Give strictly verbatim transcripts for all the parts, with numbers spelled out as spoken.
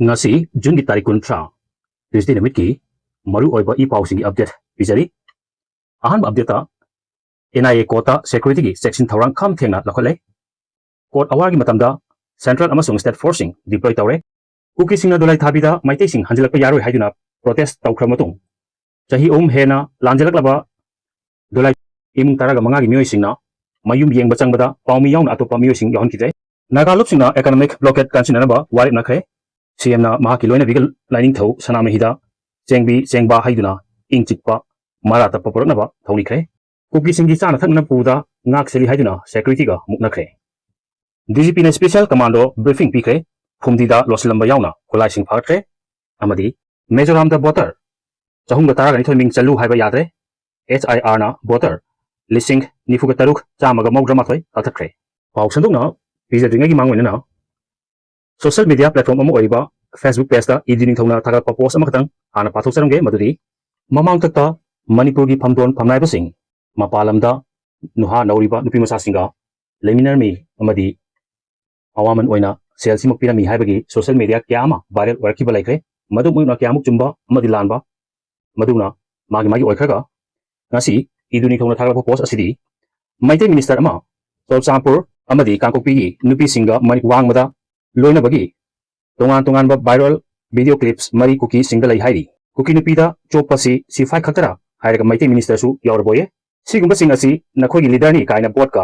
ꯉꯁꯤ ꯖꯨꯟꯒꯤ ꯇꯥꯔꯤꯛ ꯀꯨꯟꯊ꯭ꯔꯥ, ꯇ꯭ꯌꯨꯁꯗꯦ ꯅꯨꯃꯤꯠꯀꯤ ꯃꯔꯨꯑꯣꯏꯕ ꯏ ꯄꯥꯎꯁꯤꯡꯒꯤ ꯑꯞꯗꯦꯠ ꯄꯤꯖꯔꯤ꯫ ꯑꯍꯥꯟꯕ ꯑꯞꯗꯦꯠꯇ ꯑꯦꯟ ꯑꯥꯏ ꯑꯦ ꯀꯣꯔꯠꯇ ꯁꯦꯀ꯭ꯌꯨꯔꯤꯇꯤꯒꯤ ꯆꯦꯛꯁꯤꯟ ꯊꯧꯔꯥꯡ ꯈꯝ ꯊꯦꯡꯅ ꯂꯧꯈꯠꯂꯦ꯫ ꯀꯣꯔꯠ ꯑꯋꯥꯔꯒꯤ ꯃꯇꯝꯗ ꯁꯦꯟꯇ꯭ꯔꯦꯜ ꯑꯃꯁꯨꯡ ꯁ꯭ꯇꯦꯠ ꯐꯣꯔꯁꯁꯤꯡ ꯗꯤꯄ꯭ꯂꯣꯏ ꯇꯧꯔꯦ꯫ ꯀꯨꯀꯤꯁꯤꯡꯅ ꯗꯣꯂꯥꯏ ꯊꯥꯕꯤꯗ ꯃꯩꯇꯩꯁꯤꯡ ꯍꯟꯖꯤꯜꯂꯛꯄ ꯌꯥꯔꯣꯏ ꯍꯥꯏꯗꯨꯅ ꯄ꯭ꯔꯣꯇꯦꯁ ꯇꯧꯈ꯭ꯔꯕ ꯃꯇꯨꯡ, ꯆꯍꯤ ꯑꯍꯨꯝ ꯍꯦꯟꯅ ꯂꯥꯟꯖꯦꯜꯂꯛꯂꯕ ꯗꯣꯂꯥꯏ ꯏꯃꯨꯡ ꯇꯔꯥꯒ ꯃꯉꯥꯒꯤ ꯃꯤꯑꯣꯏꯁꯤꯡꯅ ꯃꯌꯨꯝ ꯌꯦꯡꯕ ꯆꯪꯕꯗ ꯄꯥꯎꯃꯤ ꯌꯥꯎꯅ ꯑꯇꯣꯞꯄ ꯃꯤꯑꯣꯏꯁꯤꯡ ꯌꯥꯎꯍꯟꯈꯤꯗ꯭ꯔꯦ꯫ ꯅꯥꯒꯥ ꯂꯨꯞꯁꯤꯡꯅ ꯏꯀꯣꯅꯣꯃꯤꯛ ꯕ꯭ꯂꯣꯀꯦꯠ ꯀꯟꯁꯤꯟꯅꯅꯕ ꯋꯥꯔꯦꯞ ꯅꯈ꯭ꯔꯦ꯫ ꯁꯤ ꯑꯦꯝꯅ ꯃꯍꯥꯛꯀꯤ ꯂꯣꯏꯅꯕꯤꯒ ꯂꯥꯏꯅꯤꯡꯊꯧ ꯁꯅꯥꯃꯍꯤꯗ ꯆꯦꯡꯕꯤ ꯆꯦꯡꯕꯥ ꯍꯩꯗꯨꯅ ꯏꯪ ꯆꯤꯛꯄ ꯃꯔꯥ ꯇꯞꯄ ꯄꯨꯔꯛꯅꯕ ꯊꯧꯅꯤꯈ꯭ꯔꯦ꯫ ꯀꯨꯀꯤꯁꯤꯡꯒꯤ ꯆꯥꯅ ꯊꯛꯅꯅꯕ ꯄꯨꯕꯗ ꯉꯥꯛ ꯁꯦꯜꯂꯤ ꯍꯥꯏꯗꯨꯅ ꯁꯦꯀ꯭ꯌꯨꯔꯤꯇꯤꯒ ꯃꯨꯛꯅꯈ꯭ꯔꯦ꯫ ꯗꯤ ꯖꯤ ꯄꯤꯅ ꯁ꯭ꯄꯦꯁꯦꯜ ꯀꯃꯥꯟꯗꯣ ꯕ꯭ꯔꯤꯐꯤꯡ ꯄꯤꯈ꯭ꯔꯦ꯫ ꯐꯨꯝꯗꯤꯗ ꯂꯣꯠꯁꯤꯜꯂꯝꯕ ꯌꯥꯎꯅ ꯈꯨꯠꯂꯥꯏꯁꯤꯡ ꯐꯥꯒꯠꯈ꯭ꯔꯦ꯫ ꯑꯃꯗꯤ ꯃꯤꯖꯣꯔꯥꯝꯗ ꯚꯣꯇꯔ ꯆꯍꯨꯝꯒ ꯇꯔꯥꯒ ꯅꯤꯊꯣꯏ ꯃꯤꯡ ꯆꯜꯂꯨ ꯍꯥꯏꯕ ꯌꯥꯗ꯭ꯔꯦ꯫ ꯑꯦꯁ ꯑꯥꯏ ꯑꯥꯔꯅ ꯚꯣꯇꯔ ꯂꯤꯁꯤꯡ ꯅꯤꯐꯨꯒ ꯇꯔꯨꯛ ꯆꯥꯝꯃꯒ ꯃꯧꯗ꯭ꯔꯥ ꯃꯥꯊꯣꯏ ꯀꯛꯊꯠꯈ꯭ꯔꯦ꯫ ꯄꯥꯎ ꯁꯟꯗꯣꯛꯅ ꯄꯤꯖꯗ꯭ꯔꯤꯉꯩꯒꯤ ꯃꯥꯡ ꯑꯣꯏꯅꯅ ꯁꯣꯁꯤꯌꯦꯜ ꯃꯤꯗꯤꯌꯥ ꯄ꯭ꯂꯦꯠꯐꯣꯔꯝ ꯑꯃ ꯑꯣꯏꯔꯤꯕ Facebook ꯄꯦꯖꯇ ꯏꯗꯤ ꯅꯤꯡꯊꯧꯅ ꯊꯥꯒꯠꯂꯛꯄ ꯄꯣꯁ ꯑꯃꯈꯛꯇꯪ ꯍꯥꯟꯅ ꯄꯥꯊꯣꯛꯆꯔꯝꯒꯦ꯫ ꯃꯗꯨꯗꯤ ꯃꯃꯥꯡꯊꯛꯇ ꯃꯅꯤꯄꯨꯔꯒꯤ ꯐꯝꯗꯣꯟ ꯐꯝꯅꯥꯏꯕꯁꯤꯡ ꯃꯄꯥꯟ ꯂꯝꯗ ꯅꯨꯍꯥ ꯅꯧꯔꯤꯕ ꯅꯨꯄꯤ ꯃꯆꯥꯁꯤꯡꯒ ꯂꯩꯃꯤꯟꯅꯔꯝꯃꯤ ꯑꯃꯗꯤ ꯑꯋꯥꯃꯟ ꯑꯣꯏꯅ ꯁꯦꯜ ꯁꯤꯃꯛ ꯄꯤꯔꯝꯃꯤ ꯍꯥꯏꯕꯒꯤ ꯁꯣꯁꯤꯌꯦꯜ ꯃꯤꯗꯤꯌꯥ ꯀꯌꯥ ꯑꯃ ꯚꯥꯏꯔꯦꯜ ꯑꯣꯏꯔꯛꯈꯤꯕ ꯂꯩꯈ꯭ꯔꯦ꯫ ꯃꯗꯨꯃꯛꯅ ꯀꯌꯥꯃꯨꯛ ꯆꯨꯝꯕ ꯑꯃꯗꯤ ꯂꯥꯟꯕ, ꯃꯗꯨꯅ ꯃꯥꯒꯤ ꯃꯥꯒꯤ ꯑꯣꯏꯈ꯭ꯔꯒ, ꯉꯁꯤ ꯏꯗꯨ ꯅꯤꯡꯊꯧꯅ ꯊꯥꯒꯠꯂꯛꯄ ꯄꯣꯁ ꯑꯁꯤꯗꯤ ꯃꯩꯇꯩ ꯃꯤꯅꯤꯁꯇꯔ ꯑꯃ ꯆꯨꯔꯆꯥꯟꯄꯨꯔ ꯑꯃꯗꯤ ꯀꯥꯡꯄꯣꯛꯄꯤꯒꯤ ꯅꯨꯄꯤꯁꯤꯡꯒ ꯃꯔꯤꯛ ꯋꯥꯡꯃꯗ ꯂꯣꯏꯅꯕꯒꯤ ꯇꯣꯉꯥꯟ ꯇꯣꯉꯥꯟꯕ ꯚꯥꯏꯔꯦꯜ ꯚꯤꯗꯤꯑꯣ ꯀ꯭ꯂꯤꯞꯁ ꯃꯔꯤ ꯀꯨꯀꯤꯁꯤꯡꯗ ꯂꯩ ꯍꯥꯏꯔꯤ꯫ ꯀꯨꯀꯤ ꯅꯨꯄꯤꯗ ꯆꯣꯞꯄꯁꯤ ꯁꯤꯐꯥꯏ ꯈꯛꯇꯔꯥ ꯍꯥꯏꯔꯒ ꯃꯩꯇꯩ ꯃꯤꯅꯤꯁꯇꯔꯁꯨ ꯌꯥꯎꯔꯕꯣꯌꯦ꯫ ꯁꯤꯒꯨꯝꯕꯁꯤꯡ ꯑꯁꯤ ꯅꯈꯣꯏꯒꯤ ꯂꯤꯗꯔꯅꯤ ꯀꯥꯏꯅ ꯚꯣꯠꯀ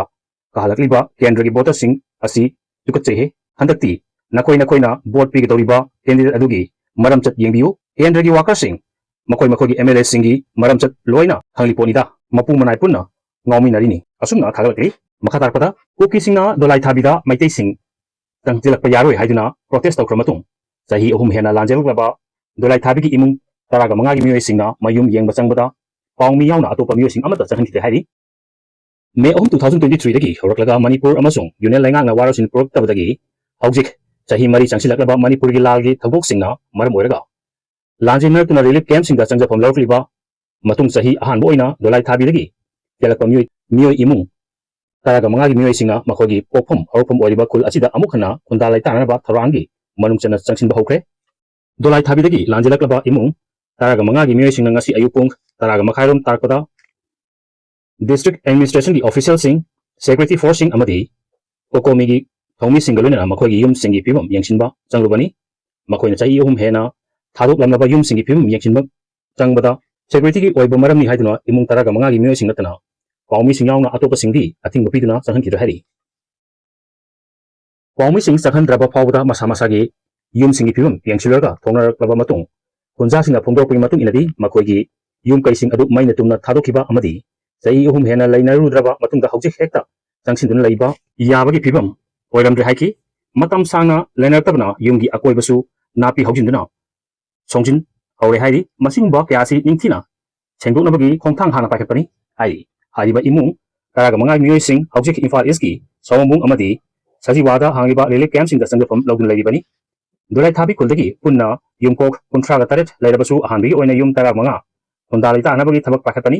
ꯀꯥꯍꯜꯂꯛꯂꯤꯕ ꯀꯦꯟꯗ꯭ꯔꯒꯤ ꯚꯣꯇꯔꯁꯤꯡ ꯑꯁꯤ ꯇꯨꯀꯠꯆꯩꯍꯦ꯫ ꯍꯟꯗꯛꯇꯤ ꯅꯈꯣꯏ ꯅꯈꯣꯏꯅ ꯚꯣꯠ ꯄꯤꯒꯗꯧꯔꯤꯕ ꯀꯦꯟꯗꯤꯗꯦꯠ ꯑꯗꯨꯒꯤ ꯃꯔꯝꯆꯠ ꯌꯦꯡꯕꯤꯌꯨ꯫ ꯀꯦꯟꯗ꯭ꯔꯒꯤ ꯋꯥꯀꯔꯁꯤꯡ, ꯃꯈꯣꯏ ꯃꯈꯣꯏꯒꯤ ꯑꯦꯝ ꯑꯦꯜ ꯑꯦꯁꯤꯡꯒꯤ ꯃꯔꯝꯆꯠ ꯂꯣꯏꯅ ꯈꯪꯂꯤ ꯄꯣꯠꯅꯤꯗ꯫ ꯃꯄꯨ ꯃꯅꯥꯏ ꯄꯨꯟꯅ ꯉꯥꯎꯃꯤꯟꯅꯔꯤꯅꯤ꯫ ꯑꯁꯨꯝꯅ ꯊꯥꯒꯠꯂꯛꯂꯤ꯫ ꯃꯈꯥ ꯇꯥꯔꯛꯄꯗ ꯀꯨꯀꯤꯁꯤꯡꯅ ꯗꯣꯂꯥꯏ ꯊꯥꯕꯤꯗ ꯃꯩꯇꯩꯁꯤꯡ ꯆꯪꯁꯤꯜꯂꯛꯄ ꯌꯥꯔꯣꯏ ꯍꯥꯏꯗꯨꯅ ꯄ꯭ꯔꯣꯇꯦꯁ ꯇꯧꯈ꯭ꯔ ꯃꯇꯨꯡ, ꯆꯍꯤ ꯑꯍꯨꯝ ꯍꯦꯟꯅ ꯂꯥꯟꯖꯦꯜꯂꯛꯂꯕ ꯗꯣꯂꯥꯏ ꯊꯥꯕꯤꯒꯤ ꯏꯃꯨꯡ ꯇꯔꯥꯒ ꯃꯉꯥꯒꯤ ꯃꯤꯑꯣꯏꯁꯤꯡꯅ ꯃꯌꯨꯝ ꯌꯦꯡꯕ ꯆꯪꯕꯗ ꯄꯥꯎꯃꯤ ꯌꯥꯎꯅ ꯑꯇꯣꯞꯄ ꯃꯤꯑꯣꯏꯁꯤꯡ ꯑꯃꯠꯇ ꯆꯪꯍꯟꯈꯤꯗꯦ ꯍꯥꯏꯔꯤ꯫ ꯃꯦ ꯑꯍꯨꯝ, two thousand twenty three ꯗꯒꯤ ꯍꯧꯔꯛꯂꯒ ꯃꯅꯤꯄꯨꯔ ꯑꯃꯁꯨꯡ ꯌꯨꯅꯤꯌꯟ ꯂꯩꯉꯥꯛꯅ ꯋꯥꯔꯣꯜꯁꯤꯡ ꯄꯨꯔꯛꯇꯕꯗꯒꯤ ꯍꯧꯖꯤꯛ ꯆꯍꯤ ꯃꯔꯤ ꯆꯪꯁꯤꯜꯂꯛꯂꯕ ꯃꯅꯤꯄꯨꯔꯒꯤ ꯂꯥꯜꯒꯤ ꯊꯧꯗꯣꯛꯁꯤꯡꯅ ꯃꯔꯝ ꯑꯣꯏꯔꯒ ꯂꯥꯟꯖꯦꯟꯅꯔꯛꯇꯨꯅ ꯔꯤꯂꯤꯐ ꯀꯦꯝꯞꯁꯤꯡꯗ ꯆꯪꯖꯐꯝ ꯂꯧꯔꯛꯂꯤꯕ ꯃꯇꯨꯡ ꯆꯍꯤ ꯑꯍꯥꯟꯕ ꯑꯣꯏꯅ ꯗꯣꯂꯥꯏ ꯊꯥꯕꯤꯗꯒꯤ ꯀꯦꯜꯂꯛꯄ ꯃꯤꯑꯣꯏ, ꯃꯤꯑꯣꯏ ꯏꯃꯨꯡ ꯇꯔꯥꯒ ꯃꯉꯥꯒꯤ ꯃꯤꯑꯣꯏꯁꯤꯡꯅ ꯃꯈꯣꯏꯒꯤ ꯄꯣꯛꯐꯝ ꯍꯧꯔꯛꯐꯝ ꯑꯣꯏꯔꯤꯕ ꯈꯨꯜ ꯑꯁꯤꯗ ꯑꯃꯨꯛ ꯍꯟꯅ ꯈꯨꯟꯗꯥ ꯂꯩꯇꯥꯅꯅꯕ ꯊꯧꯔꯥꯡꯒꯤ ꯃꯅꯨꯡ ꯆꯟꯅ ꯆꯪꯁꯤꯟꯕ ꯍꯧꯈ꯭ꯔꯦ꯫ ꯗꯣꯂꯥꯏ ꯊꯥꯕꯤꯗꯒꯤ ꯂꯥꯟꯖꯦꯜꯂꯛꯂꯕ ꯏꯃꯨꯡ ꯇꯔꯥꯒ ꯃꯉꯥꯒꯤ ꯃꯤꯑꯣꯏꯁꯤꯡꯅ ꯉꯁꯤ ꯑꯌꯨꯛ ꯄꯨꯡ ꯇꯔꯥꯒ ꯃꯈꯥꯏꯔꯣꯝ ꯇꯥꯔꯛꯄꯗ district administration ꯒꯤ official ꯁꯤꯡ, security force ꯁꯤꯡ ꯑꯃꯗꯤ ꯀꯣꯀꯣꯃꯤꯒꯤ ꯊꯧꯃꯤꯁꯤꯡꯒ ꯂꯣꯏꯅꯅ ꯃꯈꯣꯏꯒꯤ ꯌꯨꯝꯁꯤꯡꯒꯤ ꯐꯤꯕꯝ ꯌꯦꯡꯁꯤꯟꯕ ꯆꯪꯂꯨꯕꯅꯤ꯫ ꯃꯈꯣꯏꯅ ꯆꯍꯤ ꯑꯍꯨꯝ ꯍꯦꯟꯅ ꯊꯥꯗꯣꯛꯂꯝꯂꯕ ꯌꯨꯝꯁꯤꯡꯒꯤ ꯐꯤꯕꯝ ꯌꯦꯡꯁꯤꯟꯕ ꯆꯪꯕꯗ security ꯒꯤ ꯑꯣꯏꯕ ꯃꯔꯝꯅꯤ ꯍꯥꯏꯗꯨꯅ ꯏꯃꯨꯡ ꯇꯔꯥꯒ ꯃꯉꯥꯒꯤ ꯃꯤꯑꯣꯏꯁꯤꯡ ꯅꯠꯇꯅ ꯄꯥꯎꯃꯤꯁꯤꯡ ꯌꯥꯎꯅ ꯑꯇꯣꯞꯄꯁꯤꯡꯗꯤ ꯑꯊꯤꯡꯕ ꯄꯤꯗꯨꯅ ꯆꯪꯍꯟꯈꯤꯗ꯭ꯔꯦ ꯍꯥꯏꯔꯤ꯫ ꯄꯥꯎꯃꯤꯁꯤꯡ ꯆꯪꯍꯟꯗ꯭ꯔꯕ ꯐꯥꯎꯕꯗ ꯃꯁꯥ ꯃꯁꯥꯒꯤ ꯌꯨꯝꯁꯤꯡꯒꯤ ꯐꯤꯕꯝ ꯌꯦꯡꯁꯤꯜꯂꯒ ꯊꯣꯛꯅꯔꯛꯂꯕ ꯃꯇꯨꯡ, ꯈꯨꯟꯖꯥꯁꯤꯡꯅ ꯐꯣꯡꯗꯣꯔꯛꯄꯒꯤ ꯃꯇꯨꯡ ꯏꯟꯅꯗꯤ ꯃꯈꯣꯏꯒꯤ ꯌꯨꯝ ꯀꯩꯁꯤꯡ ꯑꯗꯨ ꯃꯩꯅ ꯇꯨꯝꯅ ꯊꯥꯗꯣꯛꯈꯤꯕ ꯑꯃꯗꯤ ꯆꯍꯤ ꯑꯍꯨꯝ ꯍꯦꯟꯅ ꯂꯩꯅꯔꯨꯗ꯭ꯔꯕ ꯃꯇꯨꯡꯗ ꯍꯧꯖꯤꯛ ꯍꯦꯛꯇ ꯆꯪꯁꯤꯟꯗꯨꯅ ꯂꯩꯕ ꯌꯥꯕꯒꯤ ꯐꯤꯕꯝ ꯑꯣꯏꯔꯝꯗ꯭ꯔꯦ ꯍꯥꯏꯈꯤ꯫ ꯃꯇꯝ ꯁꯥꯡꯅ ꯂꯩꯅꯔꯛꯇꯕꯅ ꯌꯨꯝꯒꯤ ꯑꯀꯣꯏꯕꯁꯨ ꯅꯥꯄꯤ ꯍꯧꯖꯤꯟꯗꯨꯅ ꯁꯣꯡꯖꯤꯟ ꯍꯧꯔꯦ ꯍꯥꯏꯔꯤ꯫ ꯃꯁꯤꯒꯨꯝꯕ ꯀꯌꯥ ꯑꯁꯤ ꯅꯤꯡꯊꯤꯅ ꯁꯦꯡꯗꯣꯛꯅꯕꯒꯤ ꯈꯣꯡꯊꯥꯡ ꯍꯥꯟꯅ ꯄꯥꯏꯈꯠꯄꯅꯤ ꯍꯥꯏꯔꯤ꯫ ꯍꯥꯏꯔꯤꯕ ꯏꯃꯨꯡ ꯇꯔꯥꯒ ꯃꯉꯥꯒꯤ ꯃꯤꯑꯣꯏꯁꯤꯡ ꯍꯧꯖꯤꯛ ꯏꯝꯐꯥꯜ ꯏꯁꯀꯤ ꯁꯑꯣꯝꯕꯨꯡ ꯑꯃꯗꯤ ꯁꯖꯤꯋꯥꯗ ꯍꯥꯡꯂꯤꯕ relief camp ꯁꯤꯡꯗ ꯆꯪꯖꯐꯝ ꯂꯧꯗꯨꯅ ꯂꯩꯔꯤꯕꯅꯤ꯫ ꯗꯣꯂꯥꯏ ꯊꯥꯕꯤ ꯈꯨꯜꯗꯒꯤ ꯄꯨꯟꯅ ꯌꯨꯝꯀꯣꯛ ꯀꯨꯟꯊ꯭ꯔꯥꯒ ꯇꯔꯦꯠ ꯂꯩꯔꯕꯁꯨ ꯑꯍꯥꯟꯕꯒꯤ ꯑꯣꯏꯅ ꯌꯨꯝ ꯇꯔꯥꯃꯉꯥ ꯈꯨꯟꯗꯥ ꯂꯩꯇꯥꯅꯕꯒꯤ ꯊꯕꯛ ꯄꯥꯏꯈꯠꯄꯅꯤ꯫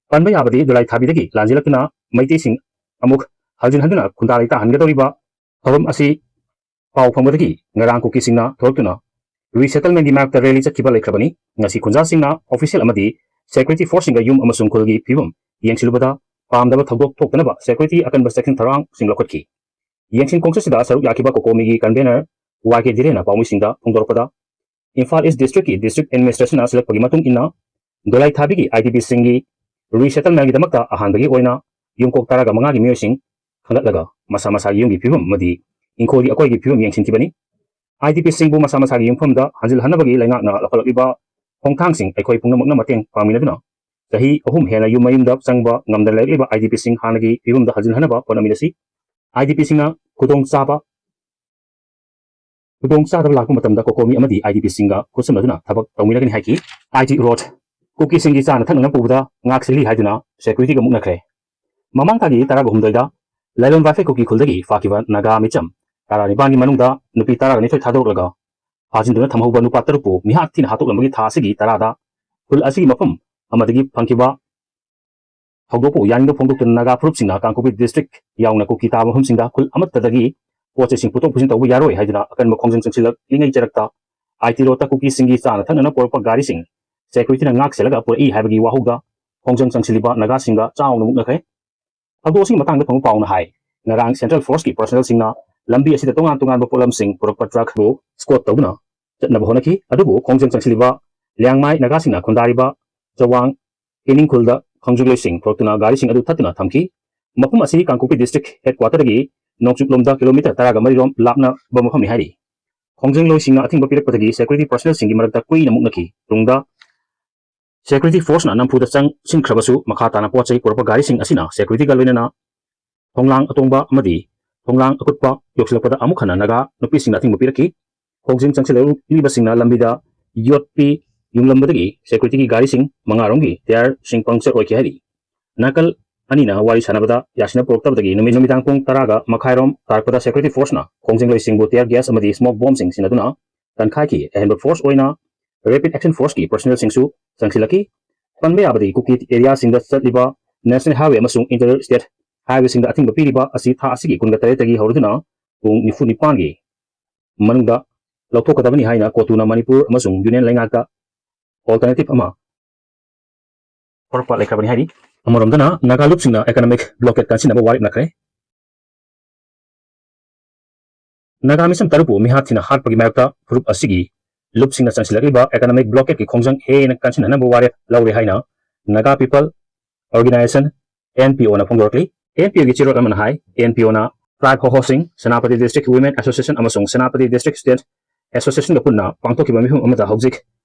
ꯄꯟꯕ ꯌꯥꯕꯗꯤ ꯗꯣꯂꯥꯏ ꯊꯥꯕꯤꯗꯒꯤ ꯂꯥꯟꯖꯦꯜꯂꯛꯇꯨꯅ ꯃꯩꯇꯩꯁꯤꯡ ꯑꯃꯨꯛ ꯍꯟꯖꯤꯟ ꯍꯟꯗꯨꯅ ꯈꯨꯟꯗꯥ ꯂꯩꯇꯥꯍꯟꯒꯗꯧꯔꯤꯕ ꯊꯧꯔꯝ ꯑꯁꯤ ꯄꯥꯎ ꯐꯪꯕꯗꯒꯤ ꯉꯔꯥꯡ ꯀꯨꯀꯤꯁꯤꯡꯅ ꯊꯣꯛꯂꯛꯇꯨꯅ resettlement ꯀꯤ ꯃꯥꯌꯣꯛꯇ rally ꯆꯠꯈꯤꯕ ꯂꯩꯈ꯭ꯔꯕꯅꯤ꯫ ꯉꯁꯤ ꯈꯨꯟꯖꯥꯁꯤꯡꯅ official ꯑꯃꯗꯤ security force ꯁꯤꯡꯒ ꯌꯨꯝ ꯑꯃꯁꯨꯡ ꯈꯨꯜꯒꯤ ꯐꯤꯕꯝ ꯌꯦꯡꯁꯤꯜꯂꯨꯕꯗ ꯄꯥꯝꯗꯕ ꯊꯧꯗꯣꯛ ꯊꯣꯛꯇꯅꯕ security ꯑꯀꯟꯕ ꯆꯦꯛꯁꯤꯟ ꯊꯧꯔꯥꯡꯁꯤꯡ ꯂꯧꯈꯠꯈꯤ꯫ ꯌꯦꯡꯁꯤꯟ ꯈꯣꯡꯆꯠꯁꯤꯗ ꯁꯔꯨꯛ ꯌꯥꯈꯤꯕ ꯀꯣꯀꯣꯃꯤꯒꯤ convener ꯋꯥꯏ ꯀꯦ ꯙꯤꯔꯦꯟꯅ ꯄꯥꯎꯃꯤꯁꯤꯡꯗ ꯐꯣꯡꯗꯣꯔꯛꯄꯗ, ꯏꯝꯐꯥꯜ ꯏꯁ district ꯀꯤ district administration ꯅ ꯁꯤꯜꯂꯛꯄꯒꯤ ꯃꯇꯨꯡ ꯏꯟꯅ ꯗꯣꯂꯥꯏ ꯊꯥꯕꯤꯒꯤ IDP ꯁꯤꯡꯒꯤ resettlement ꯒꯤꯗꯃꯛꯇ ꯑꯍꯥꯟꯕꯒꯤ ꯑꯣꯏꯅ ꯌꯨꯝꯀꯣꯛ ꯇꯔꯥꯒ ꯃꯉꯥꯒꯤ ꯃꯤꯑꯣꯏꯁꯤꯡ ꯈꯟꯒꯠꯂꯒ ꯃꯁꯥ ꯃꯁꯥꯒꯤ ꯌꯨꯝꯒꯤ ꯐꯤꯕꯝ ꯑꯃꯗꯤ ꯏꯪꯈꯣꯜꯒꯤ ꯑꯀꯣꯏꯒꯤ ꯐꯤꯕꯝ ꯌꯦꯡꯁꯤꯟꯈꯤꯕꯅꯤ꯫ IDP ꯁꯤꯡꯕꯨ ꯃꯁꯥ ꯃꯁꯥꯒꯤ ꯌꯨꯝꯐꯝꯗ ꯍꯟꯖꯤꯜꯍꯟꯅꯕꯒꯤ ꯂꯩꯉꯥꯛꯅ ꯂꯧꯈꯠꯂꯛꯂꯤꯕ ꯈꯣꯡꯊꯥꯡꯁꯤꯡ ꯑꯩꯈꯣꯏ ꯄꯨꯝꯅꯃꯛꯅ ꯃꯇꯦꯡ ꯄꯥꯡꯃꯤꯟꯅꯗꯨꯅ ꯆꯍꯤ ꯑꯍꯨꯝ ꯍꯦꯟꯅ ꯌꯨꯝ ꯃꯌꯨꯝꯗ ꯆꯪꯕ ꯉꯝꯗꯅ ꯂꯩꯔꯛꯂꯤꯕ IDP ꯁꯤꯡ ꯍꯥꯟꯅꯒꯤ ꯐꯤꯕꯝꯗ ꯍꯟꯖꯤꯜꯍꯟꯅꯕ ꯍꯣꯠꯅꯃꯤꯟꯅꯁꯤ꯫ IDP ꯁꯤꯡꯅ ꯈꯨꯗꯣꯡꯆꯥꯕ ꯈꯨꯗꯣꯡꯆꯥꯗꯕ ꯂꯥꯛꯄ ꯃꯇꯝꯗ ꯀꯣꯀꯣꯃꯤ ꯑꯃꯗꯤ IDP ꯁꯤꯡꯒ ꯈꯨꯠꯁꯝꯅꯗꯨꯅ ꯊꯕꯛ ꯇꯧꯃꯤꯟꯅꯒꯅꯤ ꯍꯥꯏꯈꯤ꯫ ꯑꯥꯏ ꯇꯤ ꯔꯣꯗ ꯀꯨꯀꯤꯁꯤꯡꯒꯤ ꯆꯥꯅ ꯊꯛꯅꯅꯕ ꯄꯨꯕꯗ ꯉꯥꯛ ꯁꯦꯜꯂꯤ ꯍꯥꯏꯗꯨꯅ security ꯒ ꯃꯨꯛꯅꯈ꯭ꯔꯦ꯫ ꯃꯃꯥꯡ ꯊꯥꯒꯤ ꯇꯔꯥꯒ ꯍꯨꯝꯗꯣꯏꯗ ꯂꯥꯏꯂꯣꯟ ꯋꯥꯏꯐꯦ ꯀꯨꯀꯤ ꯈꯨꯜꯗꯒꯤ ꯐꯥꯈꯤꯕ ꯅꯥꯒꯥ ꯃꯤꯆꯝ ꯇꯔꯥꯅꯤꯄꯥꯟꯒꯤ ꯃꯅꯨꯡꯗ ꯅꯨꯄꯤ ꯇꯔꯥꯒ ꯅꯤꯊꯣꯏ ꯊꯥꯗꯣꯔꯛꯂꯒ ꯐꯥꯖꯤꯟꯗꯨꯅ ꯊꯝꯍꯧꯕ ꯅꯨꯄꯥ ꯇꯔꯨꯛꯄꯨ ꯃꯤꯍꯥꯠ ꯊꯤꯅ ꯍꯥꯠꯇꯣꯛꯂꯝꯕꯒꯤ ꯊꯥ ꯑꯁꯤꯒꯤ ꯇꯔꯥꯗ ꯈꯨꯜ ꯑꯁꯤꯒꯤ ꯃꯐꯝ ꯑꯃꯗꯒꯤ ꯐꯪꯈꯤꯕ ꯊꯧꯗꯣꯛꯄꯨ ꯌꯥꯅꯤꯡꯕ ꯐꯣꯡꯗꯣꯛꯇꯨꯅ ꯅꯥꯒꯥ ꯐꯨꯔꯨꯞꯁꯤꯡꯅ ꯀꯥꯡꯄꯣꯛꯄꯤ ꯗꯤꯁꯇ꯭ꯔꯤꯛ ꯌꯥꯎꯅ ꯀꯨꯀꯤ ꯇꯥꯕ ꯃꯐꯝꯁꯤꯡꯗ ꯈꯨꯜ ꯑꯃꯠꯇꯗꯒꯤ ꯄꯣꯠ ꯆꯩꯁꯤꯡ ꯄꯨꯊꯣꯛ ꯄꯨꯁꯤꯟ ꯇꯧꯕ ꯌꯥꯔꯣꯏ ꯍꯥꯏꯗꯨꯅ ꯑꯀꯟꯕ ꯈꯣꯡꯖꯪ ꯆꯪꯁꯤꯜꯂꯛꯂꯤꯉꯩ ꯆꯔꯛꯇ ꯑꯥꯏ ꯇꯤ ꯔꯣꯗꯇ ꯀꯨꯀꯤꯁꯤꯡꯒꯤ ꯆꯥꯅ ꯊꯛꯅꯅ ꯄꯨꯔꯛꯄ ꯒꯥꯔꯤꯁꯤꯡ ꯁꯦꯀ꯭ꯌꯨꯔꯤꯇꯤꯅ ꯉꯥꯛ ꯁꯦꯜꯂꯒ ꯄꯨꯔꯛꯏ ꯍꯥꯏꯕꯒꯤ ꯋꯥꯍꯧꯗ ꯈꯣꯡꯖꯪ ꯆꯪꯁꯤꯜꯂꯤꯕ ꯅꯥꯒꯥꯁꯤꯡꯒ ꯆꯥꯎꯅ ꯃꯨꯛꯅꯈ꯭ꯔꯦ꯫ ꯊꯧꯗꯣꯛ ꯑꯁꯤꯒꯤ ꯃꯇꯥꯡꯗ ꯐꯪꯕ ꯄꯥꯎꯅ ꯍꯥꯏ, ꯉꯔꯥꯡ ꯁꯦꯟꯇ꯭ꯔꯦꯜ ꯐꯣꯔꯁꯀꯤ ꯄꯔꯁꯅꯦꯜꯁꯤꯡꯅ ꯂꯝꯕꯤ ꯑꯁꯤꯗ ꯇꯣꯉꯥꯟ ꯇꯣꯉꯥꯟꯕ ꯄꯣꯠꯂꯝꯁꯤꯡ ꯄꯨꯔꯛꯄ ꯇ꯭ꯔꯛꯄꯨ ꯁ꯭ꯀꯣꯠ ꯇꯧꯗꯨꯅ ꯆꯠꯅꯕ ꯍꯣꯠꯅꯈꯤ꯫ ꯑꯗꯨꯕꯨ ꯈꯣꯡꯖꯪ ꯆꯪꯁꯤꯜꯂꯤꯕ ꯂꯤꯌꯥꯡꯃꯥꯏ ꯅꯥꯒꯥꯁꯤꯡꯅ ꯈꯨꯟꯗꯥꯔꯤꯕ ꯆꯋꯥꯡ ꯀꯦꯅꯤꯡ ꯈꯨꯜꯗ ꯈꯣꯡꯖꯪꯂꯣꯏꯁꯤꯡ ꯄꯨꯔꯛꯇꯨꯅ ꯒꯥꯔꯤꯁꯤꯡ ꯑꯗꯨ ꯊꯠꯇꯨꯅ ꯊꯝꯈꯤ꯫ ꯃꯐꯝ ꯑꯁꯤ ꯀꯥꯡꯄꯣꯛꯄꯤ ꯗꯤꯁꯇ꯭ꯔꯤꯛ ꯍꯦꯗꯀ꯭ꯋꯥꯇꯔꯗꯒꯤ ꯅꯣꯡꯆꯨꯞꯂꯣꯝꯗ ꯀꯤꯂꯣꯃꯤꯇꯔ ꯇꯔꯥꯒ ꯃꯔꯤꯔꯣꯝ ꯂꯥꯞꯅꯕ ꯃꯐꯝꯅꯤ ꯍꯥꯏꯔꯤ꯫ ꯈꯣꯡꯖꯪꯂꯣꯏꯁꯤꯡꯅ ꯑꯊꯤꯡꯕ ꯄꯤꯔꯛꯄꯗꯒꯤ ꯁꯦꯀ꯭ꯌꯨꯔꯤꯇꯤ ꯄꯔꯁꯅꯦꯜꯁꯤꯡꯒꯤ ꯃꯔꯛꯇ ꯀꯨꯏꯅ ꯃꯨꯛꯅꯈꯤ꯫ ꯇꯨꯡꯗ ꯁꯦꯀ꯭ꯌꯨꯔꯤꯇꯤ ꯐꯣꯔꯁꯅ ꯅꯝꯐꯨꯗ ꯆꯪꯁꯤꯟꯈ꯭ꯔꯕꯁꯨ, ꯃꯈꯥ ꯇꯥꯅ ꯄꯣꯠ ꯆꯩ ꯄꯨꯔꯛꯄ ꯒꯥꯔꯤꯁꯤꯡ ꯑꯁꯤꯅ ꯁꯦꯀ꯭ꯌꯨꯔꯤꯇꯤꯒ ꯂꯣꯏꯅꯅ ꯊꯣꯡꯂꯥꯡ ꯑꯇꯣꯡꯕ ꯑꯃꯗꯤ ꯊꯣꯡꯂꯥꯡ ꯑꯀꯨꯠꯄ ꯌꯧꯁꯤꯜꯂꯛꯄꯗ ꯑꯃꯨꯛ ꯍꯟꯅ ꯅꯥꯒꯥ ꯅꯨꯄꯤꯁꯤꯡꯅ ꯑꯊꯤꯡꯕ ꯄꯤꯔꯛꯈꯤ꯫ ꯈꯣꯡꯖꯪ ꯆꯪꯁꯤꯜꯂꯛꯂꯤꯕꯁꯤꯡꯅ ꯂꯝꯕꯤꯗ ꯌꯣꯠꯄꯤ ꯌꯨꯡꯂꯝꯕꯗꯒꯤ ꯁꯦꯀ꯭ꯌꯨꯔꯤꯇꯤꯒꯤ ꯒꯥꯔꯤꯁꯤꯡ ꯃꯉꯥꯔꯣꯝꯒꯤ ꯇꯌꯥꯔꯁꯤꯡ ꯄꯪꯆꯔ ꯑꯣꯏꯈꯤ ꯍꯥꯏꯔꯤ꯫ ꯅꯥꯀꯜ ꯑꯅꯤꯅ ꯋꯥꯔꯤ ꯁꯥꯟꯅꯕꯗ ꯌꯥꯁꯤꯟꯅ ꯄꯨꯔꯛꯇꯕꯗꯒꯤ ꯅꯨꯃꯤꯠ ꯅꯨꯃꯤꯗꯥꯡ ꯄꯨꯡ ꯇꯔꯥꯒ ꯃꯈꯥꯏꯔꯣꯝ ꯇꯥꯔꯛꯄꯗ ꯁꯦꯀ꯭ꯌꯨꯔꯤꯇꯤ ꯐꯣꯔꯁꯅ ꯈꯣꯡꯖꯪꯂꯣꯏꯁꯤꯡꯕꯨ ꯇꯤꯌꯔ ꯒ꯭ꯌꯥꯁ ꯑꯃꯗꯤ ꯁ꯭ꯃꯣꯛ ꯕꯣꯝꯁꯤꯡ ꯁꯤꯖꯤꯟꯅꯗꯨꯅ ꯀꯟꯈꯥꯏꯈꯤ꯫ ꯑꯍꯦꯟꯕ ꯐꯣꯔꯁ ꯑꯣꯏꯅ ꯔꯦꯄꯤꯗ ꯑꯦꯛꯁꯟ ꯐꯣꯔꯁꯀꯤ ꯄꯔꯁꯅꯦꯜꯁꯤꯡꯁꯨ ꯆꯪꯁꯤꯜꯂꯛꯈꯤ꯫ ꯄꯟꯕ ꯌꯥꯕꯗꯤ, ꯀꯨꯀꯤ ꯑꯦꯔꯤꯌꯥꯁꯤꯡꯗ ꯆꯠꯂꯤꯕ ꯅꯦꯁꯅꯦꯜ ꯍꯥꯏꯋꯦ ꯑꯃꯁꯨꯡ ꯏꯟꯇꯔ ꯁ꯭ꯇꯦꯠ ꯍꯥꯏꯋꯦꯁꯤꯡꯗ ꯑꯊꯤꯡꯕ ꯄꯤꯔꯤꯕ ꯑꯁꯤ ꯊꯥ ꯑꯁꯤꯒꯤ ꯀꯨꯟꯒ ꯇꯔꯦꯠꯇꯒꯤ ꯍꯧꯔꯗꯨꯅ ꯄꯨꯡ ꯅꯤꯐꯨ ꯅꯤꯄꯥꯟꯒꯤ ꯃꯅꯨꯡꯗ ꯂꯧꯊꯣꯛꯀꯗꯕꯅꯤ ꯍꯥꯏꯅ ꯀꯣꯇꯨꯅ ꯃꯅꯤꯄꯨꯔ ꯑꯃꯁꯨꯡ ꯌꯨꯅꯤꯌꯟ ꯂꯩꯉꯥꯛꯇ ꯑꯣꯜꯇꯔꯅꯦꯇꯤꯚ ꯑꯃ ꯍꯧꯔꯛꯄ ꯂꯩꯈ꯭ꯔꯕꯅꯤ ꯍꯥꯏꯔꯤ꯫ ꯑꯃꯔꯣꯝꯗꯅ ꯅꯥꯒꯥ ꯂꯨꯞꯁꯤꯡꯅ ꯑꯦꯀꯅꯣꯃꯤꯛ ꯕ꯭ꯂꯣꯀꯦꯠ ꯀꯟꯁꯤꯟꯅꯕ ꯋꯥꯔꯦꯞꯅꯈ꯭ꯔꯦ꯫ ꯅꯥꯒꯥ ꯃꯤꯁꯝ ꯇꯔꯨꯛꯄꯨ ꯃꯤꯍꯥꯠ ꯊꯤꯅ ꯍꯥꯠꯄꯒꯤ ꯃꯥꯌꯣꯛꯇ ꯐꯨꯔꯨꯞ ꯑꯁꯤꯒꯤ ꯂꯨꯞꯁꯤꯡꯅ ꯆꯪꯁꯤꯜꯂꯛꯂꯤꯕ ꯑꯦꯀꯅꯣꯃꯤꯛ ꯕ꯭ꯂꯣꯀꯦꯠꯀꯤ ꯈꯣꯡꯖꯪ ꯍꯦꯟꯅ ꯀꯟꯁꯤꯟꯅꯅꯕ ꯋꯥꯔꯦꯞ ꯂꯧꯔꯦ ꯍꯥꯏꯅ Naga people organisation, N P O ꯐꯣꯡꯗꯣꯔꯛꯂꯤ꯫ ꯑꯦꯟ ꯄꯤ ꯑꯣꯒꯤ ꯆꯦꯔꯣꯜ ꯑꯃꯅ ꯍꯥꯏ, ꯇ꯭ꯔꯥꯏꯕ ꯍꯣꯍꯣꯁꯤꯡ ꯁꯦꯅꯥꯄꯇꯤ ꯗꯤꯁꯇ꯭ꯔꯤꯛ ꯋꯤꯃꯦꯟ ꯑꯦꯁꯣꯁꯤꯌꯦꯁꯟ ꯑꯃꯁꯨꯡ ꯁꯦꯅꯥꯄꯇꯤ ꯗꯤꯁꯇ꯭ꯔꯤꯛ ꯁ꯭ꯇꯨꯗꯦꯟꯠ ꯑꯦꯁꯣꯁꯤꯌꯦꯁꯟꯒ ꯄꯨꯟꯅ ꯄꯥꯡꯊꯣꯛꯈꯤꯕ ꯃꯤꯐꯝ ꯑꯃꯗ ꯍꯧꯖꯤꯛ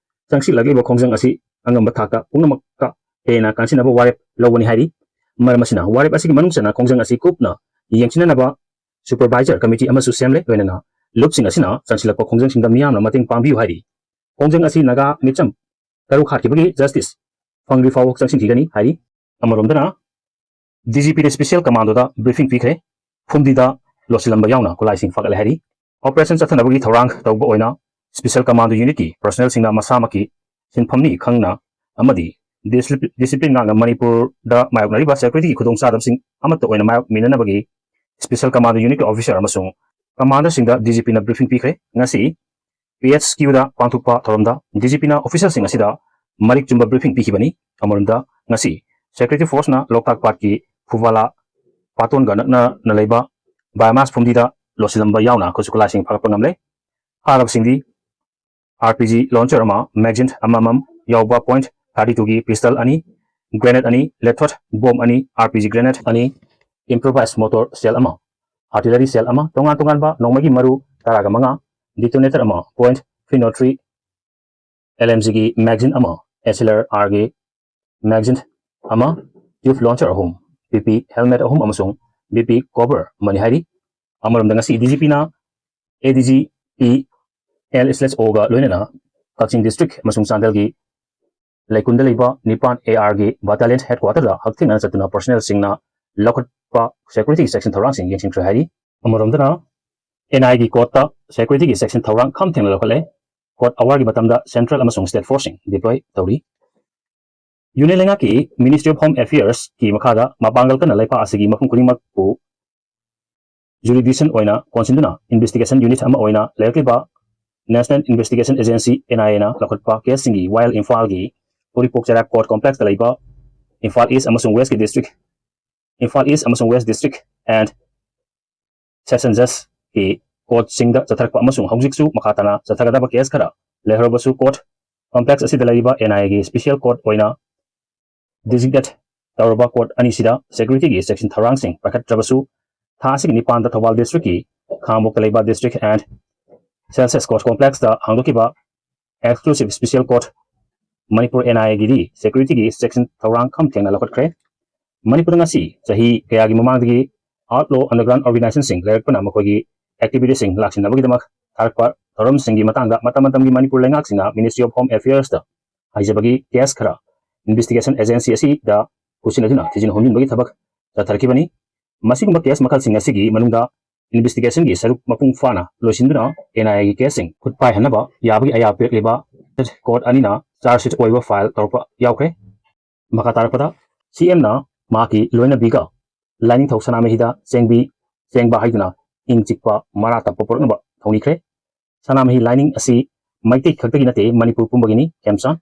ꯆꯪꯁꯤꯜꯂꯛꯂꯤꯕ ꯈꯣꯡꯖꯪ ꯑꯁꯤ ꯑꯉꯝꯕ ꯊꯥꯛꯇ ꯄꯨꯝꯅꯃꯛꯇ ꯍꯦꯟꯅ ꯀꯟꯁꯤꯟꯅꯕ ꯋꯥꯔꯦꯞ ꯂꯧꯕꯅꯤ ꯍꯥꯏꯔꯤ꯫ ꯃꯔꯝ ꯑꯁꯤꯅ ꯋꯥꯔꯦꯞ ꯑꯁꯤꯒꯤ ꯃꯅꯨꯡ ꯆꯟꯅ ꯈꯣꯡꯖꯪ ꯑꯁꯤ ꯀꯨꯞꯅ ꯌꯦꯡꯁꯤꯟꯅꯅꯕ ꯁꯨꯄꯔꯚꯥꯏꯖꯔ ꯀꯃꯤꯇꯤ ꯑꯃꯁꯨ ꯁꯦꯝꯂꯦ꯫ ꯂꯣꯏꯅꯅ ꯂꯨꯞꯁꯤꯡ ꯑꯁꯤꯅ ꯆꯪꯁꯤꯜꯂꯛꯄ ꯈꯣꯡꯖꯪꯁꯤꯡꯗ ꯃꯤꯌꯥꯝꯅ ꯃꯇꯦꯡ ꯄꯥꯡꯕꯤꯌꯨ ꯍꯥꯏꯔꯤ꯫ ꯈꯣꯡꯖꯪ ꯑꯁꯤ ꯅꯥꯒꯥ ꯃꯤꯆꯝ ꯇꯔꯨꯛ ꯍꯥꯠꯈꯤꯕꯒꯤ ꯖꯁꯇꯤꯁ ꯐꯪꯗ꯭ꯔꯤ ꯐꯥꯎꯕ ꯆꯪꯁꯤꯟꯈꯤꯒꯅꯤ ꯍꯥꯏꯔꯤ꯫ ꯑꯃꯔꯣꯝꯗꯅ ꯗꯤ ꯖꯤ ꯄꯤꯗ ꯁ꯭ꯄꯦꯁꯤꯌꯦꯜ ꯀꯃꯥꯟꯗꯣꯗ ꯕ꯭ꯔꯤꯐꯤꯡ ꯄꯤꯈ꯭ꯔꯦ꯫ ꯐꯨꯝꯗꯤꯗ ꯂꯣꯠꯁꯤꯜꯂꯝꯕ ꯌꯥꯎꯅ ꯈꯨꯠꯂꯥꯏꯁꯤꯡ ꯐꯥꯒꯠꯂꯦ ꯍꯥꯏꯔꯤ꯫ ꯑꯣꯄꯔꯦꯁꯟ ꯆꯠꯊꯅꯕꯒꯤ ꯊꯧꯔꯥꯡ ꯇꯧꯕ ꯑꯣꯏꯅ ꯁ꯭ꯄꯦꯁꯤꯌꯦꯜ ꯀꯃꯥꯟꯗꯣ ꯌꯨꯅꯤꯠꯀꯤ ꯄꯔꯁꯅꯦꯜꯁꯤꯡꯅ ꯃꯁꯥꯃꯛꯀꯤ ꯁꯤꯟꯐꯝꯅꯤ ꯈꯪꯅ ꯑꯃꯗꯤ ꯗꯤꯁꯤꯄ꯭ꯂꯤꯟ ꯉꯥꯛꯅ ꯃꯅꯤꯄꯨꯔꯗ ꯃꯥꯌꯣꯛꯅꯔꯤꯕ ꯁꯦꯀ꯭ꯌꯨꯔꯤꯇꯤꯒꯤ ꯈꯨꯗꯣꯡꯆꯥꯗꯕꯁꯤꯡ ꯑꯃꯠꯇ ꯑꯣꯏꯅ ꯃꯥꯌꯣꯛꯃꯤꯟꯅꯅꯕꯒꯤ ꯁ꯭ꯄꯦꯁꯦꯜ ꯀꯃꯥꯟꯗꯣ ꯌꯨꯅꯤꯠꯀꯤ ꯑꯣꯐꯤꯁꯥꯔ ꯑꯃꯁꯨꯡ ꯀꯃꯥꯟꯗꯔꯁꯤꯡꯗ ꯗꯤ ꯖꯤ ꯄꯤꯅ ꯕ꯭ꯔꯤꯐꯤꯡ ꯄꯤꯈ꯭ꯔꯦ꯫ ꯉꯁꯤ ꯄꯤ ꯑꯩꯆ ꯀ꯭ꯌꯨꯗ ꯄꯥꯡꯊꯣꯛꯄ ꯊꯧꯔꯝꯗ ꯗꯤ ꯖꯤ ꯄꯤꯅ ꯑꯣꯐꯤꯁꯥꯔꯁꯤꯡ ꯑꯁꯤꯗ ꯃꯔꯤꯛ ꯆꯨꯝꯕ ꯕ꯭ꯔꯤꯐꯤꯡ ꯄꯤꯈꯤꯕꯅꯤ꯫ ꯑꯃꯔꯣꯝꯗ, ꯉꯁꯤ ꯁꯦꯀ꯭ꯌꯨꯔꯤꯇꯤ ꯐꯣꯔꯁꯅ ꯂꯣꯛꯇꯥꯛ ꯄꯥꯠꯀꯤ ꯐꯨꯕꯥꯂꯥ ꯄꯥꯇꯣꯟꯒ ꯅꯛꯅꯅ ꯂꯩꯕ ꯕꯥꯏꯑꯣꯃꯥꯁ ꯐꯨꯝꯗꯤꯗ ꯂꯣꯠꯁꯤꯜꯂꯝꯕ ꯌꯥꯎꯅ ꯈꯨꯠꯁꯨ ꯈꯨꯠꯂꯥꯏꯁꯤꯡ ꯐꯥꯒꯠꯄ ꯉꯝꯂꯦ꯫ ꯐꯥꯔꯕꯁꯤꯡꯗꯤ ꯑꯥꯔ ꯄꯤ ꯖꯤ ꯂꯣꯟꯆꯔ ꯑꯃ, ꯃꯦꯒꯖꯤꯟ ꯑꯃꯃꯝ ꯌꯥꯎꯕ ꯄꯣꯏꯟꯠ ꯊꯥꯔꯇꯤ ꯇꯨꯒꯤ ꯄꯤꯁꯇꯜ ꯑꯅꯤ, ꯒ꯭ꯔꯦꯅꯦꯗ ꯑꯅꯤ, ꯂꯦꯊꯣꯠ ꯕꯣꯝ ꯑꯅꯤ, ꯑꯥꯔ ꯄꯤ ꯖꯤ ꯒ꯭ꯔꯦꯅꯦꯗ ꯑꯅꯤ, ꯏꯝꯄ꯭ꯔꯣꯚꯥꯏꯁ ꯃꯣꯇꯣꯔ ꯁꯦꯜ ꯑꯃ, ꯑꯥꯔꯇꯤꯂꯔꯤ ꯁꯦꯜ ꯑꯃ, ꯇꯣꯉꯥꯟ ꯇꯣꯉꯥꯟꯕ ꯅꯣꯡꯃꯩꯒꯤ ꯃꯔꯨ ꯇꯔꯥꯒ ꯃꯉꯥ, ꯗꯤꯇꯣꯅꯦꯇꯔ ꯑꯃ, point three not three L M ꯖꯤꯒꯤ ꯃꯦꯒꯖꯤꯟ ꯑꯃ, ꯑꯦꯁ ꯑꯦꯜ ꯑꯥꯔ ꯑꯥꯔꯒꯤ ꯃꯦꯒꯖꯤꯟ ꯑꯃ, ꯇ꯭ꯌꯨꯕ ꯂꯣꯟꯆꯔ ꯑꯍꯨꯝ, ꯕꯤ ꯄꯤ ꯍꯦꯜꯃꯦꯠ ꯑꯍꯨꯝ ꯑꯃꯁꯨꯡ ꯕꯤ ꯄꯤ ꯀꯣꯚꯔ ꯑꯃꯅꯤ ꯍꯥꯏꯔꯤ꯫ ꯑꯃꯔꯣꯝꯗ, ꯉꯁꯤ ꯗꯤ ꯖꯤ ꯄꯤꯅ ꯑꯦ ꯗꯤ ꯖꯤ ꯄꯤ ꯑꯦꯜ ꯏꯁꯂꯦꯁ ꯑꯣꯒ ꯂꯣꯏꯅꯅ ꯀꯛꯆꯤꯡ ꯗꯤꯁꯇ꯭ꯔꯤꯛ ꯑꯃꯁꯨꯡ ꯆꯥꯟꯗꯦꯜꯒꯤ ꯂꯩꯀꯨꯟꯗ ꯂꯩꯕ ꯅꯤꯄꯥꯟ ꯑꯦ ꯑꯥꯔꯒꯤ ꯕꯠꯇꯥꯂꯤꯌꯟ ꯍꯦꯗꯀ꯭ꯋꯥꯇꯔꯗ ꯍꯛꯊꯦꯡꯅꯅ ꯆꯠꯇꯨꯅ ꯄꯔꯁꯣꯅꯦꯜꯁꯤꯡꯅ ꯂꯧꯈꯠꯄ ꯁꯦꯀ꯭ꯌꯨꯔꯤꯇꯤꯒꯤ ꯆꯦꯛꯁꯤꯟ ꯊꯧꯔꯥꯡꯁꯤꯡ ꯌꯦꯡꯁꯤꯟꯈ꯭ꯔꯦ ꯍꯥꯏꯔꯤ꯫ ꯑꯃꯔꯣꯝꯗꯅ, ꯑꯦꯟ ꯑꯥꯏ ꯑꯦꯒꯤ ꯀꯣꯔꯠꯇ ꯁꯦꯀ꯭ꯌꯨꯔꯤꯇꯤꯒꯤ ꯆꯦꯛꯁꯤꯟ ꯊꯧꯔꯥꯡ ꯈꯝ ꯊꯦꯡꯅ ꯂꯧꯈꯠꯂꯦ꯫ ꯀꯣꯔꯠ ꯑꯋꯥꯔꯒꯤ ꯃꯇꯝꯗ ꯁꯦꯟꯇ꯭ꯔꯦꯜ ꯑꯃꯁꯨꯡ ꯁ꯭ꯇꯦꯠ ꯐꯣꯔꯁꯁꯤꯡ ꯗꯤꯄ꯭ꯂꯣꯏ ꯇꯧꯔꯤ꯫ ꯌꯨꯅꯤꯌꯟ ꯂꯩꯉꯥꯛꯀꯤ ꯃꯤꯅꯤꯁꯇ꯭ꯔꯤ ꯑꯣꯐ ꯍꯣꯝ ꯑꯦꯐꯤꯌꯔꯁꯀꯤ ꯃꯈꯥꯗ ꯃꯄꯥꯡꯒꯜ ꯀꯟꯅ ꯂꯩꯄꯥꯛ ꯑꯁꯤꯒꯤ ꯃꯐꯝ ꯈꯨꯗꯤꯡꯃꯛꯄꯨ ꯖꯨꯔꯤꯗꯤꯛꯁꯟ ꯑꯣꯏꯅ ꯀꯣꯟꯁꯤꯟꯗꯨꯅ ꯏꯟꯚꯦꯁꯇꯤꯒꯦꯁꯟ ꯌꯨꯅꯤꯠ ꯑꯃ ꯑꯣꯏꯅ ꯂꯩꯔꯛꯂꯤꯕ ꯅꯦꯁꯅꯦꯜ ꯏꯟꯚꯦꯁꯇꯤꯒꯦꯁꯟ ꯑꯦꯖꯦꯟꯁꯤ, ꯑꯦꯟ ꯑꯥꯏ ꯑꯦꯅ ꯂꯧꯈꯠꯄ ꯀꯦꯁꯁꯤꯡꯒꯤ ꯋꯥꯌꯦꯜ ꯏꯝꯐꯥꯜꯒꯤ ꯎꯔꯤꯄꯣꯛ ꯆꯩꯔꯥꯛ ꯀꯣꯔꯠ ꯀꯣꯝꯄ꯭ꯂꯦꯛꯁꯇ ꯂꯩꯕ ꯏꯝꯐꯥꯜ ꯏꯁ ꯑꯃꯁꯨꯡ ꯋꯦꯁꯀꯤ ꯗꯤꯁꯇ꯭ꯔꯤꯛ, ꯏꯝꯐꯥꯜ ꯏꯁ ꯑꯃꯁꯨꯡ ꯋꯦꯁ ꯗꯤꯁꯇ꯭ꯔꯤꯛ ꯑꯦꯟ ꯁꯦꯁꯟ ꯖꯁꯀꯤ ꯀꯣꯔꯠꯁꯤꯡꯗ ꯆꯠꯊꯔꯛꯄ ꯑꯃꯁꯨꯡ ꯍꯧꯖꯤꯛꯁꯨ ꯃꯈꯥ ꯇꯥꯅ ꯆꯠꯊꯒꯗꯕ ꯀꯦꯁ ꯈꯔ ꯂꯩꯍꯧꯔꯕꯁꯨ, ꯀꯣꯔꯠ ꯀꯣꯝꯄ꯭ꯂꯦꯛꯁ ꯑꯁꯤꯗ ꯂꯩꯔꯤꯕ ꯑꯦꯟ ꯑꯥꯏ ꯑꯦꯒꯤ ꯁ꯭ꯄꯦꯁꯤꯌꯦꯜ ꯀꯣꯔꯠ ꯑꯣꯏꯅ ꯗꯤꯖꯤꯒꯅꯦꯠ ꯇꯧꯔꯕ ꯀꯣꯔꯠ ꯑꯅꯤꯁꯤꯗ ꯁꯦꯀ꯭ꯌꯨꯔꯤꯇꯤꯒꯤ ꯆꯦꯛꯁꯤꯟ ꯊꯧꯔꯥꯡꯁꯤꯡ ꯄꯥꯏꯈꯠꯇ꯭ꯔꯕꯁꯨ, ꯊꯥ ꯑꯁꯤꯒꯤ ꯅꯤꯄꯥꯟꯗ ꯊꯧꯕꯥꯜ ꯗꯤꯁꯇ꯭ꯔꯤꯛꯀꯤ ꯈꯥꯉꯕꯣꯛꯇ ꯂꯩꯕ ꯗꯤꯁꯇ꯭ꯔꯤꯛ ꯑꯦꯟ ꯁꯦꯁꯟ ꯀꯣꯔꯠ ꯀꯣꯝꯄ꯭ꯂꯦꯛꯁꯇ ꯍꯥꯡꯗꯣꯛꯈꯤꯕ exclusive special court Manipur, N I ꯑꯦꯒꯤꯗꯤ ꯁꯦꯀ꯭ꯌꯨꯔꯤꯇꯤꯒꯤ ꯆꯦꯛꯁꯤꯟ ꯊꯧꯔꯥꯡ ꯈꯝ ꯊꯦꯡꯅ ꯂꯧꯈꯠꯈ꯭ꯔꯦ꯫ ꯃꯅꯤꯄꯨꯔꯗ ꯉꯁꯤ ꯆꯍꯤ ꯀꯌꯥꯒꯤ ꯃꯃꯥꯡꯗꯒꯤ ꯑꯥꯎꯠꯂꯣ ꯑꯟꯗꯔꯒ꯭ꯔꯥꯎꯟ ꯑꯣꯔꯒꯅꯥꯏꯖꯦꯁꯟꯁꯤꯡ ꯂꯩꯔꯛꯄꯅ ꯃꯈꯣꯏꯒꯤ ꯑꯦꯛꯇꯤꯚꯤꯇꯤꯁꯤꯡ ꯂꯥꯛꯁꯤꯟꯅꯕꯒꯤꯗꯃꯛ ꯊꯥꯔꯛꯄ ꯊꯧꯔꯝꯁꯤꯡꯒꯤ ꯃꯇꯥꯡꯗ ꯃꯇꯝ ꯃꯇꯝꯒꯤ ꯃꯅꯤꯄꯨꯔ ꯂꯩꯉꯥꯛꯁꯤꯡꯅ ꯃꯤꯅꯤꯁꯇ꯭ꯔꯤ ꯑꯣꯐ ꯍꯣꯝ ꯑꯦꯐꯤꯌꯔꯁꯇ ꯍꯥꯏꯖꯕꯒꯤ ꯀꯦꯁ ꯈꯔ ꯏꯟꯚꯦꯁꯇꯤꯒꯦꯁꯟ ꯑꯦꯖꯦꯟꯁꯤ ꯑꯁꯤꯗ ꯈꯨꯠꯁꯤꯟꯅꯗꯨꯅ ꯊꯤꯖꯤꯟ ꯍꯨꯝꯖꯤꯟꯕꯒꯤ ꯊꯕꯛ ꯆꯠꯊꯔꯛꯈꯤꯕꯅꯤ꯫ ꯃꯁꯤꯒꯨꯝꯕ ꯀꯦꯁ ꯃꯈꯜꯁꯤꯡ ꯑꯁꯤꯒꯤ ꯃꯅꯨꯡꯗ ꯏꯟꯚꯦꯁꯇꯤꯒꯦꯁꯟꯒꯤ ꯁꯔꯨꯛ ꯃꯄꯨꯡ ꯐꯥꯅ ꯂꯣꯏꯁꯤꯟꯗꯨꯅ ꯑꯦꯟ ꯑꯥꯏ ꯑꯦꯒꯤ ꯀꯦꯁꯁꯤꯡ ꯈꯨꯠ ꯄꯥꯏꯍꯟꯅꯕ ꯌꯥꯕꯒꯤ ꯑꯌꯥꯕ ꯄꯤꯔꯛꯂꯤꯕ ꯀꯣꯔꯠ ꯑꯅꯤꯅ ꯆꯥꯔꯖ ꯁꯤꯠ ꯑꯣꯏꯕ ꯐꯥꯏꯜ ꯇꯧꯔꯛꯄ ꯌꯥꯎꯈ꯭ꯔꯦ꯫ ꯃꯈꯥ ꯇꯥꯔꯛꯄꯗ ꯁꯤ ꯑꯦꯝꯅ ꯃꯍꯥꯛꯀꯤ ꯂꯣꯏꯅꯕꯤꯒ ꯂꯥꯏꯅꯤꯡꯊꯧ ꯁꯅꯥꯃꯍꯤꯗ ꯆꯦꯡꯕꯤ ꯆꯦꯡꯕ ꯍꯥꯏꯗꯨꯅ ꯏꯪ ꯆꯤꯛꯄ ꯃꯔꯥ ꯇꯞꯄ ꯄꯨꯔꯛꯅꯕ ꯊꯧꯅꯤꯈ꯭ꯔꯦ꯫ ꯁꯅꯥꯃꯍꯤ ꯂꯥꯏꯅꯤꯡ ꯑꯁꯤ ꯃꯩꯇꯩ ꯈꯛꯇꯒꯤ ꯅꯠꯇꯦ, ꯃꯅꯤꯄꯨꯔ ꯄꯨꯝꯕꯒꯤꯅꯤ, ꯈꯦꯝꯆꯥꯟ꯫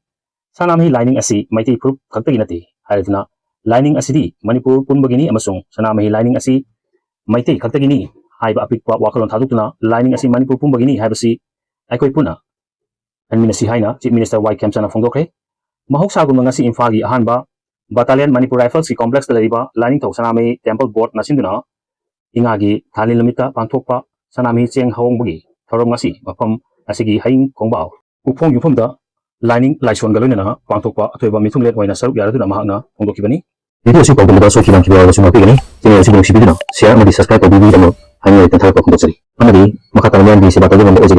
ꯁꯅꯥꯃꯍꯤ ꯂꯥꯏꯅꯤꯡ ꯑꯁꯤ ꯃꯩꯇꯩ ꯐꯨꯔꯨꯞ ꯈꯛꯇꯒꯤ ꯅꯠꯇꯦ ꯍꯥꯏꯔꯗꯨꯅ ꯂꯥꯏꯅꯤꯡ ꯑꯁꯤꯗꯤ ꯃꯅꯤꯄꯨꯔ ꯄꯨꯝꯕꯒꯤꯅꯤ ꯑꯃꯁꯨꯡ ꯁꯅꯥꯃꯍꯤ ꯂꯥꯏꯅꯤꯡ ꯑꯁꯤ ꯃꯩꯇꯩ ꯈꯛꯇꯒꯤꯅꯤ ꯍꯥꯏꯕ ꯑꯄꯤꯛꯄ ꯋꯥꯈꯜꯂꯣꯟ ꯊꯥꯗꯣꯛꯇꯨꯅ ꯂꯥꯏꯅꯤꯡ ꯑꯁꯤ ꯃꯅꯤꯄꯨꯔ ꯄꯨꯝꯕꯒꯤꯅꯤ ꯍꯥꯏꯕꯁꯤ ꯑꯩꯈꯣꯏ ꯄꯨꯟꯅ ꯈꯟꯃꯤꯟꯅꯁꯤ ꯍꯥꯏꯅ Chief Minister ꯋꯥꯏ ꯈꯦꯝꯆꯥꯟꯅ ꯐꯣꯡꯗꯣꯛꯈ꯭ꯔꯦ꯫ ꯃꯍꯧꯁꯥꯒꯨꯝꯅ ꯉꯁꯤ ꯏꯝꯐꯥꯜꯒꯤ ꯑꯍꯥꯟꯕ Battalion Manipur Riflesꯀꯤ complexꯇ ꯂꯩꯔꯤꯕ ꯂꯥꯏꯅꯤꯡꯊꯧ ꯁꯅꯥꯃꯍꯤ temple boardꯅ ꯁꯤꯟꯗꯨꯅ ꯏꯉꯥꯒꯤ ꯊꯥꯂꯤꯟ ꯅꯨꯃꯤꯠꯇ ꯄꯥꯡꯊꯣꯛꯄ ꯁꯅꯥꯃꯍꯤ ꯆꯦꯡ ꯍꯧꯕꯒꯤ ꯊꯧꯔꯝ ꯉꯁꯤ ꯃꯐꯝ ꯑꯁꯤꯒꯤ ꯍꯌꯤꯡ ꯈꯣꯡꯕꯥꯎ ꯎꯈꯣꯡ ꯌꯨꯝꯐꯝꯗ ꯂꯥꯏꯅꯤꯡ ꯂꯥꯏꯁꯣꯟꯒ ꯂꯣꯏꯅꯅ ꯄꯥꯡꯊꯣꯛꯄ ꯑꯊꯣꯏꯕ ꯃꯤꯊꯨꯡꯂꯦꯟ ꯑꯣꯏꯅ ꯁꯔꯨꯛ ꯌꯥꯔꯗꯨꯅ ꯃꯍꯥꯛꯅ ꯐꯣꯡꯗꯣꯛꯈꯤꯕꯅꯤ꯫ Video ꯑꯁꯤ ꯄꯥꯎꯗꯝꯕꯗ ꯁꯣꯏꯈꯤꯕ ꯌꯥꯎꯔꯕꯁꯨ ꯉꯥꯛꯄꯤꯒꯅꯤ꯫ Channel ꯑꯁꯤꯕꯨ ꯅꯨꯡꯁꯤꯕꯤꯗꯨꯅ share ꯑꯃꯗꯤ subscribe ꯇꯧꯕꯤꯕꯒꯤꯗꯃꯛ ꯍꯥꯏꯅ ꯂꯩꯇꯅ ꯊꯥꯒꯠꯄ ꯐꯣꯡꯗꯣꯛꯆꯔꯤ꯫ ꯑꯃꯗꯤ ꯃꯈꯥ ꯇꯥꯅ ꯃꯌꯥꯝꯒꯤ ꯁꯦꯕꯥ ꯇꯧꯕ ꯉꯝꯕ ꯑꯣꯏꯖꯒꯦ꯫